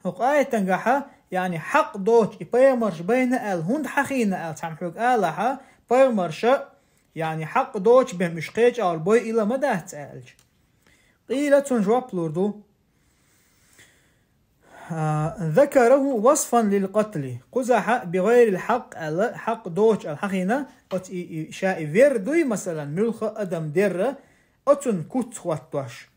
ХӀокху аятангахьа, яъни хьакъ доцуш и пайхамарш байна аьлла, хӀунда хьахийна аьлла, цхьамма хьоьга алахьа, пайхамарша, яъни хьакъ доцуш бен уьш кхечӀагӀлуш бой ила ма дац аьлча. قيل, цунна жоп лур ду. А, ذكره وصفا للقتل. Кхузахьа بغير الحق аьлла, хьакъ доцуш аьлла хьахийна, оцу и, и, ша и вер дуй, масалан, муьлхха адам дерра, оцунна куц хӀоттош.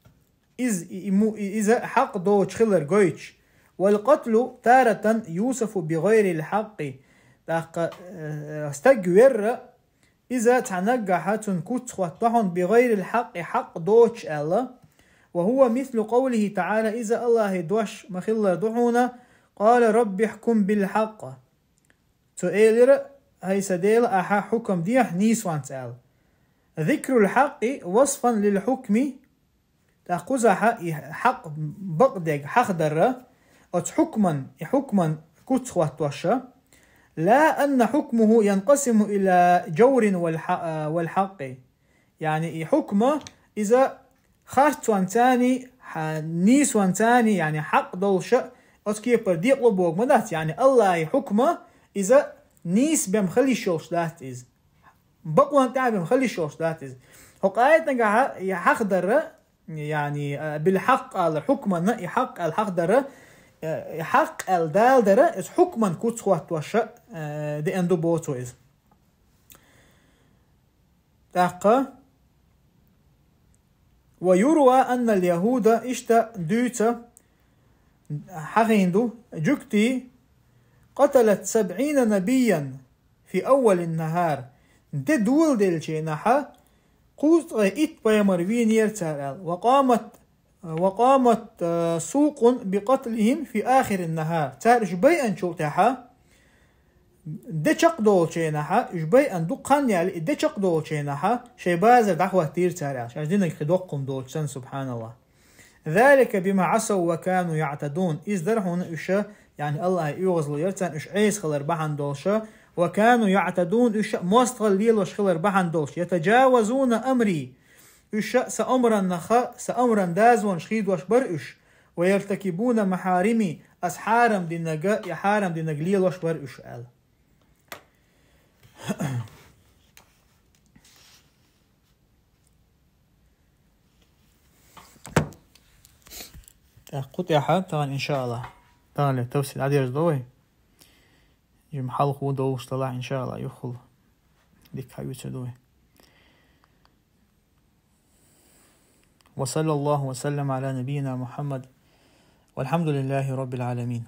Иза, и, и му-, и, иза хьакъ доцуш хилар гойтуш. والقتل تارة يوصف بغير الحق. ТӀаккха, э, стаг верра, иза цхьа наггахьа цунна куц хӀоттахьун بغير الحق, хьакъ доцуш аьлла. وهو مثل قوله تعالى, иза Аллахьан дош ма-хиллара ду хьуна, قال رب احكم بالحق. Цо элира, хӀай сан Дела, ахьа хьукам дехьа нийсонца аьлла. ذكر الحق وصفا للحكم, тӀаккха кхузахьа и хьакъ бакъдерг хьахадарра, оцу хьукман, и хьукман куц хӀоттоша, لا أن حكمه ينقسم إلى جور والح-, والحق. Яъни и хьукма, иза харцонцани, хьа-, нийсонцани, яъни хьакъ долуша, оцу кепара декъало богу ма дац, яъни Аллахьан хьукма, иза нийса бен хила йиш йолуш дац иза. Бакъонан тӀаьхьа бен хила йиш йолуш дац иза. ХӀокху аятангахьа и хьахадарра, яъни, а, بالحق алар хьукманна, и хьакъ аьлла хьахадарра, э, и хьакъ аьлла даладара, иза хьукман куц хӀоттоша, э, деана ду, боху цо иза. ТӀаккха, ويروى أن اليهود, иштта дуьйцу, хьахийна ду, жуьгтий, قتلت سبعين نبيا في أول النهار. Де доладелчийнахьа кхузткъе итт пайхамар вийнера цара аьлла. وقامت, وقامت, э, سوق بقتلهم في آخر النهار. Цара уьш байъанчул тӀаьхьа, де чекхдолчийнахьа, уьш байъан дукха хан яьлла, и де чекхдолчийнахьа, шайн базар дӀахӀоттийра цара аьлла. Шаьш динарг кхин доккха хӀума доцуш санна, субхьаналлахӀ. ذلك بما عصوا وكانوا يعتدون. Иза дара хьуна уьш, яъни Аллахьан оьгӀазло яра царна, уьш Ӏеса хилар бахьана долуша, وكانوا يعتدون, уьш мостагӀалла лелош хилар бахьана долуша, يتجاوزون أمري. Уьш сан омраннаха, сан омран дозанаш хийдош бара уьш. ويرتكبون محارمي, аз хьарам динага, я хьарам динаг лелош бар уьш аьлла. ТӀаккха кху тӀехьа тахана, иншааллахӀ, тахана тафсир Ӏодерзадо вай. Жим хьалха ву долуш далахь, иншааллахӀ, юххул дика хьаюьйцур ду вай. وصلى الله وسلم على نبينا محمد والحمد لله رب العالمين.